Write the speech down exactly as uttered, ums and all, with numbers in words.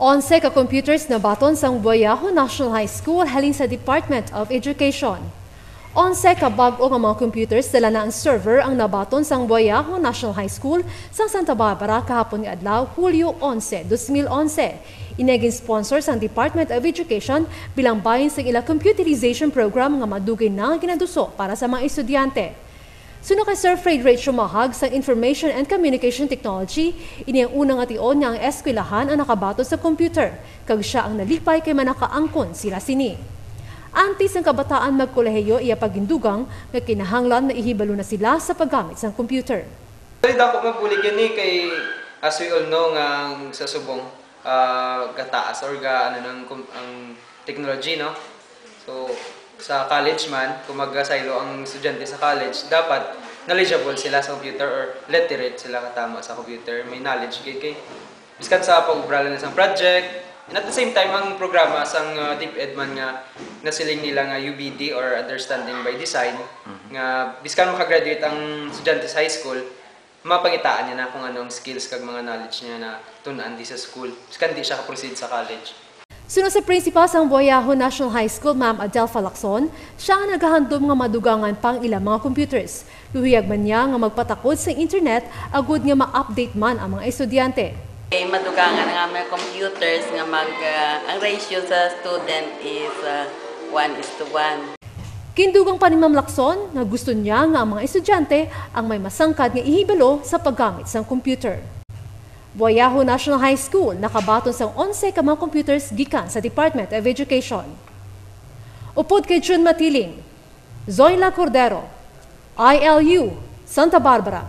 Onse ka computers nabaton sang Buayaho National High School halin sa Department of Education. Onse ka bag-o nga mga computers dala na ang server ang nabaton sang Buayaho National High School sang Santa Barbara kahapon nga adlaw, Hulyo onse, dos mil onse. Ini gin-sponsor sang Department of Education bilang bahin sang ila computerization program nga madugay na nga ginaduso para sa mga estudyante. Suno kay Sir Fred Ray Chumahag sang Information and Communication Technology, ini ang una nga tion nga ang eskwelahan ang nakabaton sa computer, kag sia ang nalipay kay manakaangkon sila sini. Antes ang kabataan magkolehiyo, iya pa gindugang nga kinahanglan maihibalo na sila sa paggamit sang computer. Actually, dako man bulig yan eh, kay as we all know nga ang sa subong, ah, gataas or ga, ano, ng kum- ang technology, no? So, sa college man, kung magasaylo ang estudyante sa college, dapat knowledgeable sila sa computer or literate sila katama sa computer, may knowledge kay, kay biskan sa pag-ubra lang sa project. And at the same time, ang programa sang uh, DepEd man nga nasiling nila nga U B D or understanding by design, nga biskan makagraduate ang estudyante sa high school, mapangitaan niya na kung anong skills kag mga knowledge niya na tun-an di sa school, biskan di siya ka-proceed sa college. Suno sa principal sang Buayaho National High School, Ma'am Adelfa Lacson, siya ang nagahandom nga madugangan pa ang ilang mga computers. Luhiyag man niya nga magpatakod sa internet agud nga ma-update man ang mga estudyante. Kay madugangan nga may computers nga mag ah, ang ratio sa student is ah, one is to one. Gindugang pa ni Ma'am Lacson nga gusto niya nga ang mga estudyante ang may masangkad nga ihibalo sa paggamit sang computer. Buayaho National High School nakabaton sang onse ka mga computers gikan sa Department of Education. Upod kay June Matiling, Zoila Cordero, I L U, Santa Barbara.